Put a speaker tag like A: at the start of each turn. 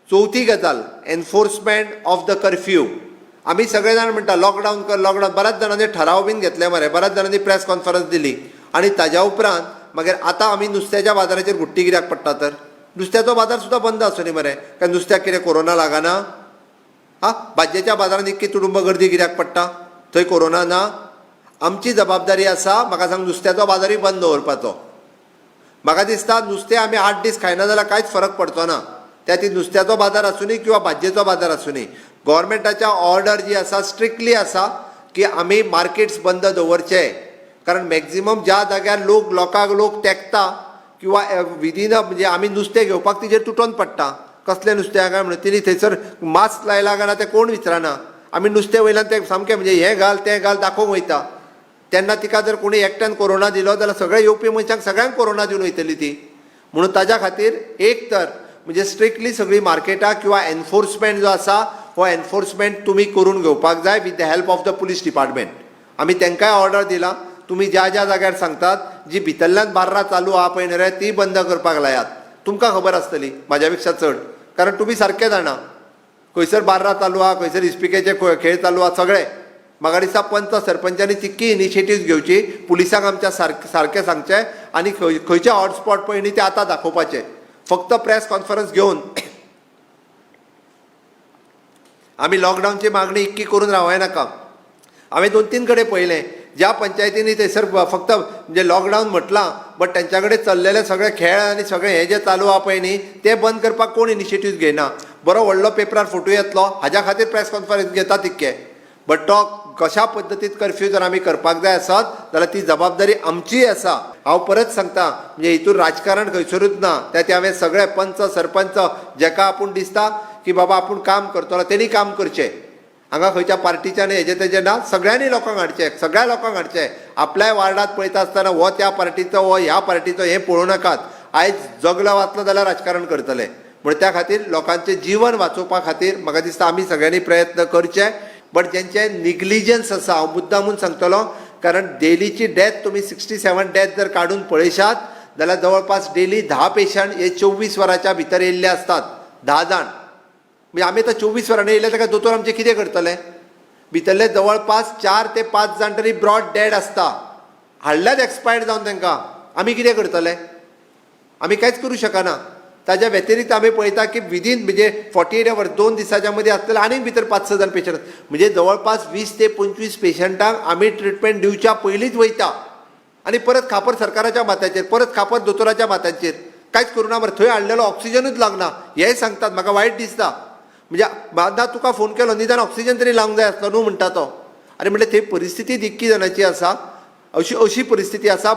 A: चवथी गजाल, enforcement of the curfew. आमी सगळे जाण म्हणटा लॉकडावन कर, लॉकडावन. बऱ्याच जाणांनी ठराव बीन घेतले मरे, बऱ्याच जाणांनी प्रेस कॉन्फरन्स दिली आनी ताज्या उपरांत मागीर आतां आमी नुस्त्याच्या बाजाराचेर गुट्टी कित्याक पडटा? तर नुस्त्याचो बाजार सुद्दां बंद आसूं न्ही मरे. काय नुस्त्याक कितें कोरोना लागना? हा, भाजयेच्या बाजारांत इतकी तुडुंब गर्दी कित्याक पडटा? थंय कोरोना ना? आमची जबाबदारी आसा, म्हाका सांग, नुस्त्याचो बाजारूय बंद दवरपाचो. म्हाका दिसता नुस्तें आमी 8 दीस खायना जाल्यार कांयच फरक पडचो ना. त्या ती नुस्त्याचो बाजार आसुनी किंवा भाजयेचो बाजार आसुनी. गव्हर्मेंटाच्या ऑर्डर जी आसा, स्ट्रिक्टली आसा की आमी मार्केट्स बंद दवरचे, कारण मॅक्झिमम ज्या जाग्यार लोक, लोकांक लोक तेंकता किंवा विदीन, म्हणजे आमी नुस्तें घेवपाक तिजेर तुटोन पडटा. कसलें नुस्तें काय म्हणून तिणी थंयसर मास्क लायला काय ना तें कोण विचारना. आमी नुस्तें वयल्यान तें सामकें, म्हणजे हें घाल, तें घाल दाखोवंक वयता. तेन्ना तिका जर कोणी एकट्यान कोरोना दिलो जाल्यार सगळे येवपी मनशांक सगळ्यांक कोरोना दिवन वयतली ती. म्हणून ताज्या खातीर एक तर म्हणजे स्ट्रिक्टली सगळीं मार्केटां किंवा एनफोर्समेंट जो आसा, हो एनफोर्समेंट तुमी करून घेवपाक जाय with the help of the police department. आमी तांकांय ऑर्डर दिला, तुमी ज्या ज्या जाग्यार सांगतात, जी भितरल्यान बार्रां चालू आहा पळय न्ही रे, ती बंद करपाक लायात. तुमकां खबर आसतली म्हाज्या पेक्षा चड, कारण तुमी सारके जाणा खंयसर बार्रां चालू आहा, खंयसर इस्पिकेचे खेळ चालू आहा सगळे. म्हाका दिसता पंच सरपंचांनी तितकी इनिशिएटीव घेवची, पुलिसांक आमच्या सारकें सारकें सांगचें आनी खंय खंयचे हॉटस्पॉट पळय न्ही, ते आतां दाखोवपाचे. फक्त प्रेस कॉन्फरन्स घेवन आमी लॉकडावनची मागणी इतकी करून रावय नाका. हांवें 2-3 कडेन पळयलें, ज्या पंचायतींनी थंयसर फक्त म्हणजे लॉकडावन म्हटलां, बट तेंच्या कडेन चल्लेले सगळे खेळ आनी सगळे हे जे चालू आहा पळय न्ही, ते बंद करपाक कोण इनिशिएटीव घेयना. बरो व्हडलो पेपरार फोटो येतलो हाज्या खातीर प्रेस कॉन्फरन्स घेता तितके. बट तो कशा पद्दतीन कर्फ्यू जर आमी करपाक जाय आसत जाल्यार ती जबाबदारी आमचीय आसा. हांव परत सांगता, म्हणजे हितून राजकारण खंयसरूच ना. त्या ते हांवें सगळे पंच सरपंच, जेका आपूण दिसता की बाबा आपूण काम करतलो, तेणी काम करचें. हांगा खंयच्या पार्टीच्यान हेजे तेजे ना. सगळ्यांनी लोकांक हाडचें, सगळ्या लोकांक हाडचें. आपल्याय वार्डात पळयता आसतना हो त्या पार्टीचो, हो ह्या पार्टीचो हें पळोवं नाकात. आयज जगलो वाचलो जाल्यार राजकारण करतले. म्हण त्या खातीर लोकांचें जिवन वाचोवपा खातीर म्हाका दिसता आमी सगळ्यांनी प्रयत्न करचे. बट जेंचे निग्लिजन्स आसा, हांव मुद्दामून सांगतलो, कारण डेलीची डेथ तुमी 67 डेथ जर काडून पळयशात जाल्यार जवळपास डेली 10 पेशंट हे 24 वरांच्या भितर येयल्ले आसतात, 10 जाण. म्हणजे आमी आतां 24 वरांनी येयले, ताका दोतोर आमचे कितें करतले? भितरले जवळपास 4 ते 5 जाण तरी ब्रॉड डेड आसता, हाडल्यात एक्सपायर्ड जावन. तांकां आमी कितें करतले? आमी कांयच करूं शकना. ताज्या व्यतिरिक्त आमी पळयता की विदीन म्हणजे 48 आवर्स, 2 दिसाच्या मदीं आसतले आनीक भितर 5-6 जाण पेशंट. म्हणजे जवळपास 20 ते 25 पेशंटांक आमी ट्रिटमेंट दिवच्या पयलींच वयता आनी परत खापर सरकाराच्या माथ्याचेर, परत खापर दोतोराच्या माथ्याचेर. कांयच करूं ना मरे. थंय हाडलेलो ऑक्सिजनूच लागना हेंय सांगतात. म्हाका वायट दिसता. म्हणजे ना तुका फोन केलो, निदान ऑक्सिजन तरी लावंक जाय आसलो न्हू म्हणटा तो. आनी म्हणलें थंय परिस्थिती इतकी जाणाची आसा, अशी अशी परिस्थिती आसा.